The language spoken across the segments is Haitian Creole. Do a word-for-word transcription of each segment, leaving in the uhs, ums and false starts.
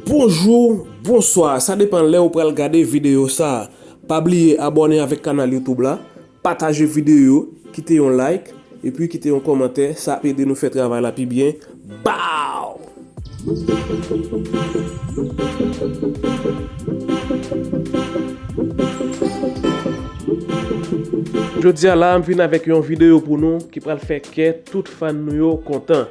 Bonjou, bonswa, sa depann lè ou pral gade videyo sa. Pa bliye abòne avèk kanal YouTube la, pataje videyo, kite yon like, epi kite yon kòmantè, sa ap ede nou fè travay la pi byen. Bow! Jodi a la, m vin avèk yon videyo pou nou ki pral fè kè tout fan nou yo kontan.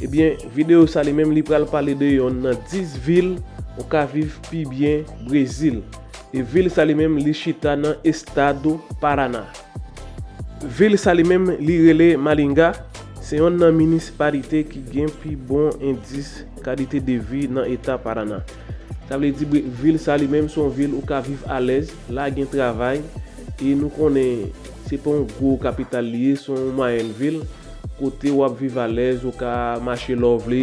Ebyen, videyo sa li menm li pral pale de yonn nan dis vil ou ka viv pi byen Brezil. E vil sa li menm li chita nan estado Paraná. Vil sa li menm li rele Maringá, se yonn nan minisipalite ki gen pi bon endis kalite de vi nan eta Paraná. Sa vle di bre- vil sa li menm se yon vil ou ka viv alèz, la gen travay, e nou konnen se pa yon gwo kapital li ye, se yon mwayèn vil, kote w ap viv alèz, ou ka mache lè w vle,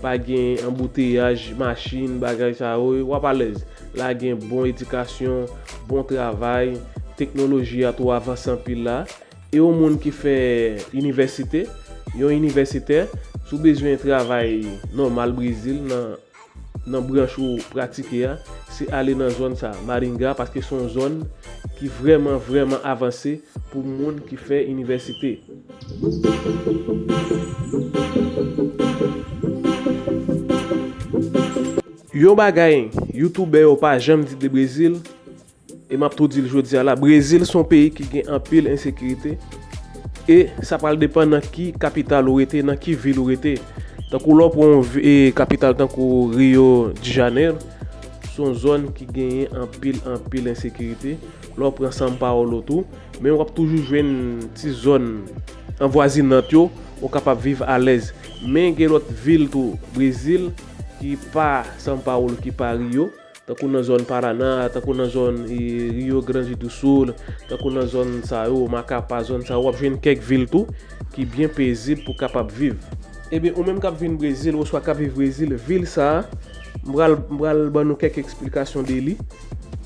pa gen anbouteyaj machin, bagay sa yo, w ap alèz. La gen bon edikasyon, bon travay, teknoloji a tou avanse anpil la. E yon moun ki fè inivèsite, yon inivèsitè, si w bezwen travay nòmal Brezil nan, nan branch ou pratike a, se ale nan zòn sa, Maringá, paske se yon zòn ki vrèman, vrèman avanse pou moun ki fè inivèsite. Yon bagay youtubè yo pa janm di de Brezil, e m ap tou di l jodi a la, Brezil se yon peyi ki gen anpil ensekirite, e sa pral depann nan ki kapital ou rete, nan ki vil ou rete. Tankou lè w pran yon vi- e kapital tankou Rio de Janeiro, se yon zòn ki genyen anpil, anpil ensekirite. Lè w pran São Paulo tou, men w ap toujou jwenn ti zòn anvwazinant yo, ou kapab viv alèz. Men gen lòt vil tou Brezil ki pa São Paulo, ki pa Rio, tankou nan zòn Paraná, tankou nan zòn, e, Rio Grande do Sul, tankou nan zòn sa yo, Macapá, zòn sa yo, w ap jwenn kèk vil tou ki byen pezib pou kapab viv. Ebyen, ou menm k ap vin Brezil, oswa k ap viv Brezil, vil sa a, m pral, m pral ban nou kèk eksplikasyon de li.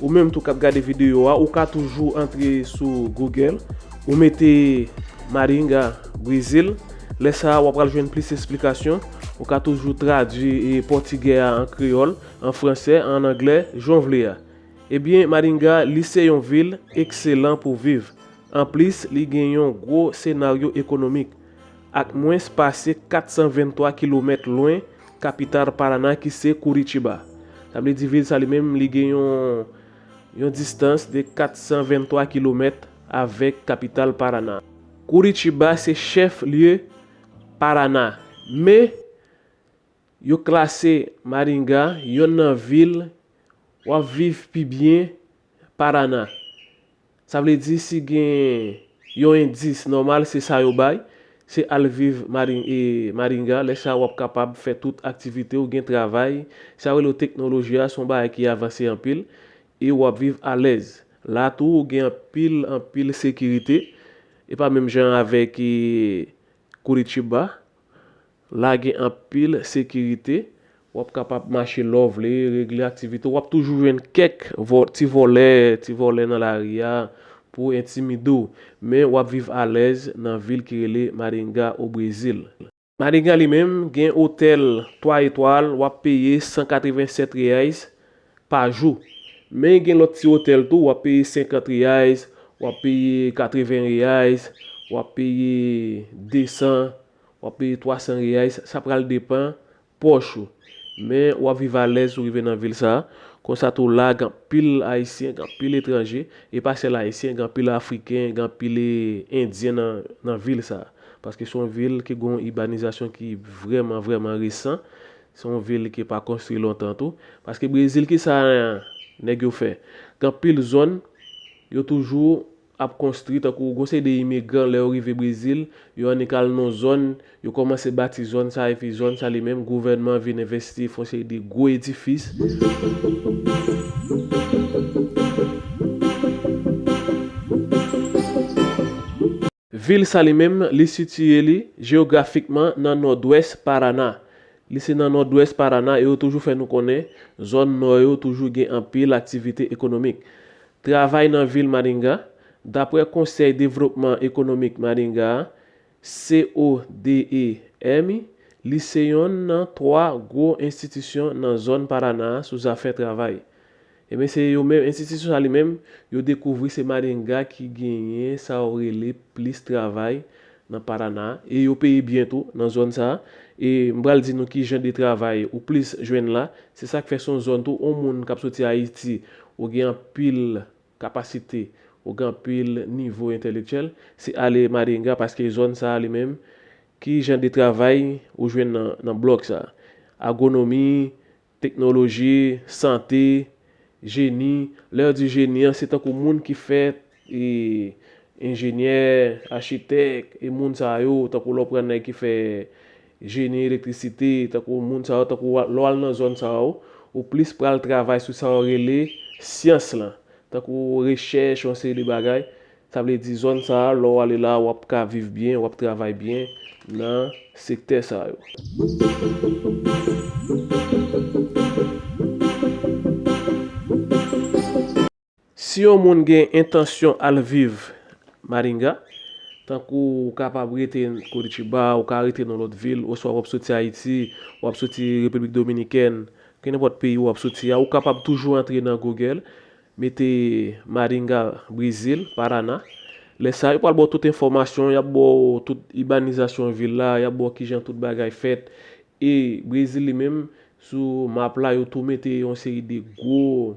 Ou menm tou k ap gade videyo a, ou ka toujou antre sou Google, ou mete Maringá, Brezil. Lè sa a, w ap pral jwenn plis eksplikasyon. Ou ka toujou tradui, e, pòtigè a an kreyòl, an fransè, an anglè, jan w vle a. Ebyen, Maringá, li se yon vil ekselan pou viv. Anplis, li gen yon gwo senaryo ekonomik. Ak mwens pase kat san venntwa kilomèt lwen kapital Paraná ki se Curitiba. Sa vle di vil sa li menm, li gen yon, yon distans de kat san venntwa kilomèt avèk kapital Paraná. Curitiba se chèf lye Paraná, men yo klase Maringá yonn nan vil w ap viv pi byen Paraná. Sa vle di si gen yon endis nòmal, se sa yo bay, se al viv Mari- e, Maringá. Lè sa a, w ap kapab fè tout aktivite w, gen travay. Sa yo rele w teknoloji a, se yon bagay ki avanse anpil, e w ap viv alèz. La tou, ou gen anpil, anpil sekirite. E pa menm jan avèk, e, Curitiba. La gen anpil sekirite. W ap kapab mache lè w vle, regle aktivite w. W ap toujou jwenn kèk vò- ti vòlè, ti vòlè nan lari a pou entimide w. Men w ap viv alèz nan vil ki rele Maringá, o Brezil. Maringá li menm gen otèl twa etwal, w ap peye san katreven sèt reais pa jou. Men gen lòt ti otèl tou, w ap peye senkant reais, w ap peye katreven reais, w ap peye desan, w ap peye twa san reais, sa pral depann pòch ou. Men w ap viv alèz si w rive nan vil sa a. Konsa tou la, gen anpil Ayisyen, gen anpil etranje, e pa sèl Ayisyen, gen anpil Afriken, gen anpil, e, Endyen nan, nan vil sa a. Paske se yon vil ki gen yon ibanizasyon ki vrèman, vrèman resan. Se yon vil ki pa konstwi lontan tou. Paske Brezil, ki sa nèg yo fè? Gen anpil zòn, yo toujou ap konstwi, tankou gon seri de imigran, lè yo rive Brezil, yo annik al nan zòn, yo kòmanse bati zòn sa, epi zòn sa li menm, gouvènman vin envesti, fè yon seri de gwo edifis. Vil sa li menm, li sitiye li jeyografikman nan nòdwès Paraná. Li se nan nòdwès Paraná e yo toujou fè nou konnen zòn nò yo toujou gen anpil aktivite ekonomik. Travay nan vil Maringá, Daprè Konsèy Devlopman Ekonomik Maringá a, C O D E M I, li se yonn nan twa gwo enstitisyon nan zòn Parana a sou zafè travay. Ebyen, se yo menm, enstitisyon sa li menm, yo dekouvri se Maringá ki genyen sa yo rele plis travay nan Parana a, e yo peye byen tou nan zòn sa a. E m pral di nou ki jan de travay ou plis jwenn la. Se sa k fè se yon zòn tou, yon moun k ap soti Ayiti, ou gen anpil kapasite, ou gen anpil nivo entèlektyèl, se ale Maringá, paske zòn sa a li menm, ki jan de travay ou jwenn nan, nan blòk sa a? Agwonomi, teknoloji, sante, jeni. Lè yo di jeni an, se tankou moun ki fè, e, enjenyè, achitèk, e moun sa yo, tankou lè w pran nèg ki fè jeni elektrisite, tankou moun sa yo, tankou wa-, lè w al nan zòn sa yo, ou plis pral travay sou sa yo rele syans lan, tankou rechèch, yon seri de bagay. Sa vle di zòn sa a, lè w ale la, w ap ka viv byen, w ap travay byen nan sektè sa yo. Si yon moun gen entansyon al viv Maringá, tankou ou kapab rete Curitiba, ou ka rete nan lòt vil, oswa w ap soti Ayiti, w ap soti Repiblik Dominikèn, kenenpòt peyi w ap soti a, ou kapab toujou antre nan Google, mete Maringá, Brezil, Paraná. Lè sa a, yo pral ba w tout enfòmasyon, y ap ba w tout ibanizasyon vil la, y ap ba w kijan tout bagay fèt. E Brezil li menm, sou map la, yo tou mete yon seri de gwo,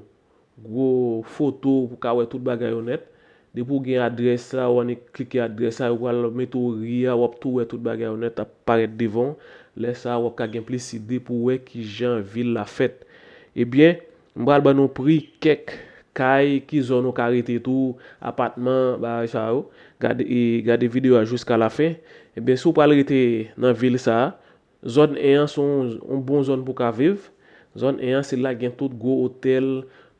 gwo foto pou w ka wè tout bagay yo nèt. Depi w gen adrès la, ou annik klike adrès la, yo pral mete w ri a, w ap tou wè tout bagay yo nèt ap parèt devan w. Lè sa a, w ap ka gen plis ide pou w wè kijan vil la fèt. Ebyen, m pral ban nou pri kèk kay, ki zòn ou ka rete tou, apatman, bagay sa yo. Gade, e, gade videyo a jiska lafen. Ebyen, si w pral rete nan vil sa a, zòn en an se yon, yon bon zòn pou w ka viv. Zòn en an, se la k gen tout gwo otèl,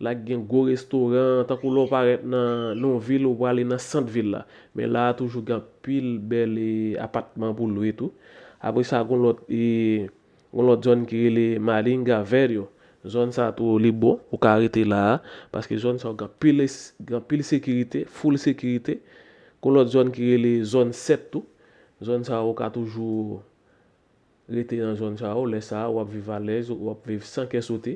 la k gen gwo restoran, tankou lè w parèt nan, nan yon vil, ou prale nan sant vil la. Men la a toujou gen anpil bèl, e, apatman pou lwe tou. Apre sa, gon lòt, e, gon lòt zòn ki rele Maringá Velho. Zòn sa tou li bon, ou ka rete la a, paske zòn sa yo gen anpil es-, gen anpil sekirite, full sekirite. Gon lòt zòn ki rele zòn sèt tou. Zòn sa yo ou ka toujou rete nan zòn sa yo, lè sa a, w ap viv alèz, w ap viv san kè sote.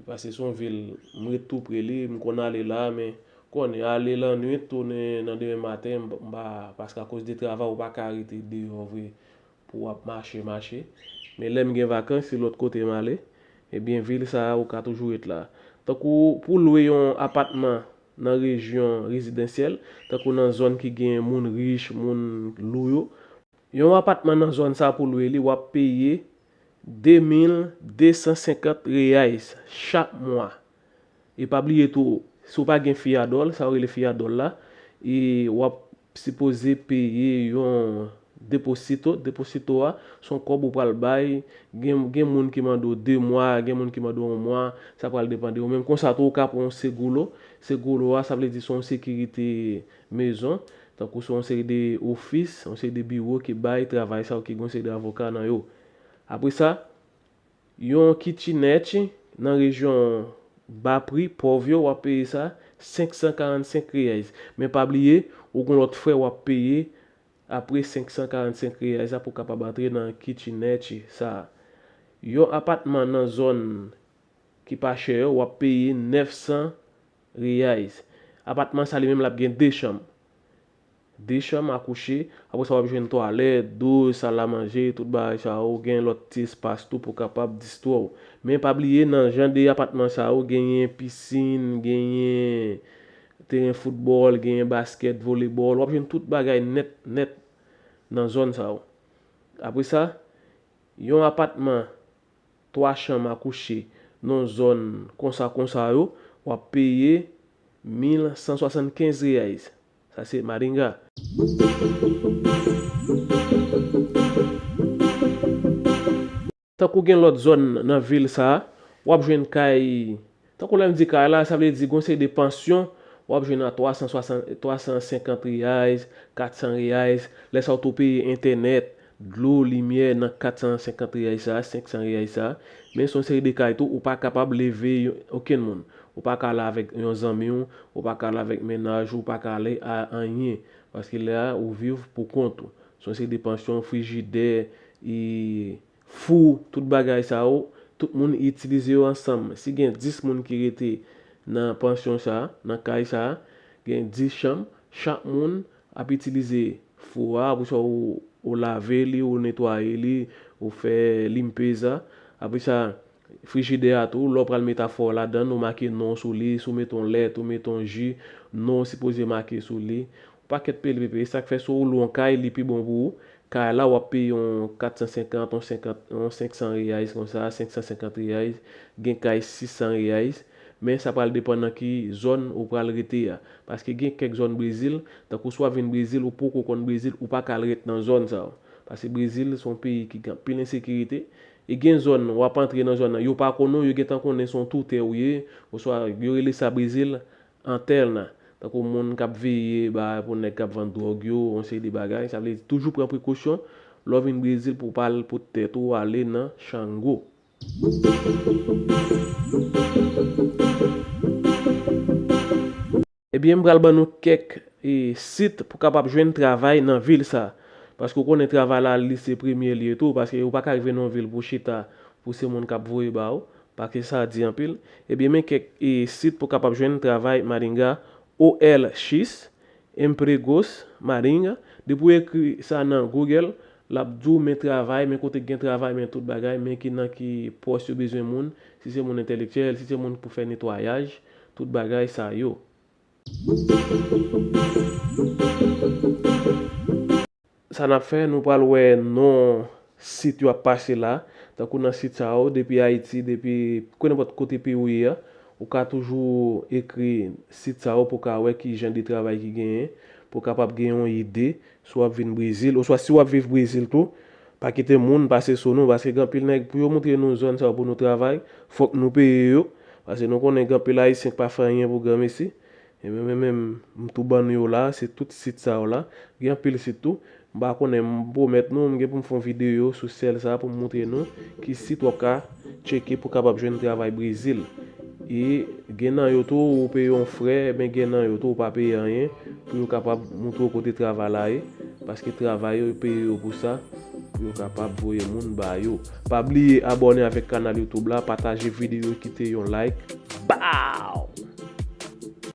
Paske se yon vil, m ret tou pre li, m konn ale la, men konnen ale lannwit, tounen nan demen maten, m, m pa, paske akoz de travay, ou pa ka rete deyò vre pou w ap mache, mache. Men lè m gen vakans, se lòt kote m ale. Ebyen, vil sa a, ou ka toujou ret la. Tankou pou lwe yon apatman nan rejyon rezidansyèl, tankou nan zòn ki gen moun rich, moun lou yo, yon apatman nan zòn sa pou lwe li, w ap peye de mil de san senkant reais chak mwa. E pa bliye tou, si w pa gen fiyadòl, sa yo rele fiyadòl la, e w ap sipoze peye yon deposito. Deposito a, se yon kòb ou pral bay. Gen, gen moun ki mande w de mwa, gen moun ki mande w yon mwa. Sa pral depann de ou menm. Konsa tou, ou ka pran yon seguro. Seguro a, sa vle di se yon sekirite mezon. Tankou se yon seri de ofis, yon seri de biwo ki bay travay sa yo, ki gen yon seri de avoka nan yo. Apre sa, yon kitchenette nan rejyon ba pri, pòv yo, w ap peye sa senk san karannsenk reais. Men pa bliye, ou gon lòt frè w ap peye apre senk san karannsenk reais la pou w kapab antre nan kitchenette sa a. Yon apatman nan zòn ki pa chè yo, w ap peye nèf san reais. Apatman sa li menm l ap gen de chanm. De chanm a kouche, apre sa w ap jwenn twalèt, douch, sal a manje, tout bagay sa yo, gen lòt ti espas tou pou w kapab distwè w. Men pa bliye, nan jan de apatman sa yo, genyen pisin, genyen teren foutbòl, genyen baskèt, volebòl, w ap jwenn tout bagay nèt, nèt nan zòn sa yo. Apre sa, yon apatman twa chanm a kouche nan zòn konsa konsa yo, w ap peye mil san swasannkenz reais. Sa se Maringá. Tankou gen lòt zòn nan vil sa a, w ap jwenn kay. Tankou lè m di kay la, sa vle di gon seri de pansyon, w ap jwenn a twa san swasant, twa san senkant reais, kat san reais, lè sa w tou peye entènèt, dlo, limyè nan kat san senkant reais sa, senk san reais sa. Men se yon seri de kay tou, ou pa kapab leve yo, okenn moun. Ou pa ka ale avèk yon zanmi w, ou pa ka ale avèk mennaj ou, ou pa ka ale a anyen. Paske la, ou viv pou kont ou. Se yon seri de pansyon, frijidè, e, fou, tout bagay sa yo, tout moun itilize yo ansanm. Si gen dis moun ki rete nan pansyon sa, nan kay sa, gen dis chanm, chak moun ap itilize fou a, apre sa ou, ou lave li, ou netwaye li, ou fè limpeza. Apre sa, frijidè a tou, lè w pral met afè w ladan l, ou make non w sou li, si w met yon lèt, ou met yon ji, non w sipoze make sou li. Yon pakèt peye l peye. E sa k fè si w lwe yon kay, li pi bon pou ou. Kay la, w ap peye yon kat san senkant, yon senkant, yon senk san reais konsa, senk san senkant reais, gen kay sis san reais. Men sa pral depann nan ki zòn ou pral rete a. Paske gen kèk zòn Brezil, tankou si w ap vin Brezil, ou poko konn Brezil, ou pa ka al ret nan zòn sa yo. Paske Brezil se yon peyi ki gen anpil ensekirite. E gen zòn, w ap antre nan zòn nan, yo pa konnen w, yo gentan konnen se yon toutè ou ye, oswa yo rele sa Brezil, antèna. Tankou moun k ap veye bagay pou nèg k ap vann dwòg yo, yon seri de bagay. Sa vle di toujou pran prekosyon lè w vin Brezil pou w pa al pot tèt ou ale nan chango. Ebyen, m pral ban nou kèk, e, sit pou kapab jwenn travay nan vil sa. Paske w konnen travay la, li se premye lye tou, paske ou pa ka rive nan yon vil pou chita, pou se moun k ap voye ba ou, paske sa di anpil. Ebyen, men kèk, e, sit pou kapab jwenn travay Maringa, O L X, Empregos, Maringa. Depi w ekri sa nan Google, l ap di w men travay, men kote k gen travay, men tout bagay, men ki nan ki pòs yo bezwen moun, si se moun entèlektyèl, si se moun pou fè netwayaj, tout bagay sa yo. Sa n ap fè, nou pral wè non sit yo ap pase la, tankou nan sit sa yo, depi Ayiti, depi nenpòt kote peyi w ye a, ou ka toujou ekri sit sa yo pou w ka wè ki jan de travay ki genyen, pou w kapab gen yon ide, si w ap vin Brezil, oswa si w ap viv Brezil tou, pa kite moun pase sou nou, paske gen anpil nèg, pou yo montre nou zòn sa yo pou nou travay, fòk nou peye yo, paske nou konnen gen anpil Ayisyen k pa fè anyen pou granmesi. Ebyen, men menm, m tou ban nou yo la, se tout sit sa yo la. Gen anpil sit tou. M pa konnen, m pwomèt nou, m gen pou m fè yon videyo sou sèl sa pou m montre nou ki sit w ap ka tcheke pou kapab jwenn travay Brezil. E gen nan yo tou, ou peye yon frè, men gen nan yo tou, ou pa peye anyen pou yo kapab montre w kote travay la ye. Paske travay yo, yo peye yo pou sa, pou yo kapab voye moun ba yo. Pa bliye abòne avèk kanal YouTube la, pataje videyo, kite yon like. Bow!